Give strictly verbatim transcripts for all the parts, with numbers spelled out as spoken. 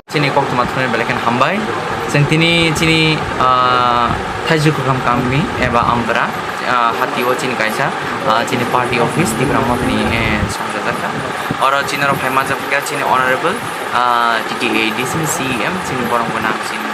Chini koktwma thumnai belai kheno hambai. Chwng tini chini, ah, Thaijukham kami eba Ambra, ah, hati o chini kaisa, ah, chini party office Tipra Mothani, eh, songchajak kha. Oro chini rok phai manjak kha chini honorable, ah, T T A D C ni C E M chini borok gwnang chini,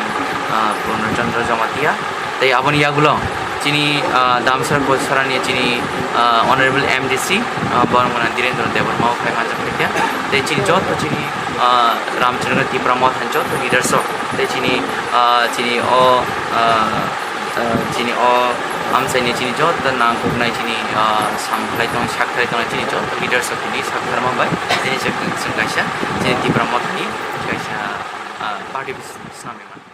ah, Purno Chandra Jamatia. Tei aboni yagulo chini, ah, Damsara Kochara ni chini, ah, honorable M D C, ah, borok gwnang Dhirendra Debbarma o phai manjak kha. Tei chini joto chini, ah, Ramchandra Tipra Motha ni joto leaders rok tei chini, ah, chini o, ah, ah, chini o amchaini chini joto nangkuknai chini, ah, samkhlai tong, sakhlai tongnai chini joto leaders rok ni sakharma bai tini chwng, chwng kaisa chini Tipra Motha ni kaisa, ah, party office swnamwi mano.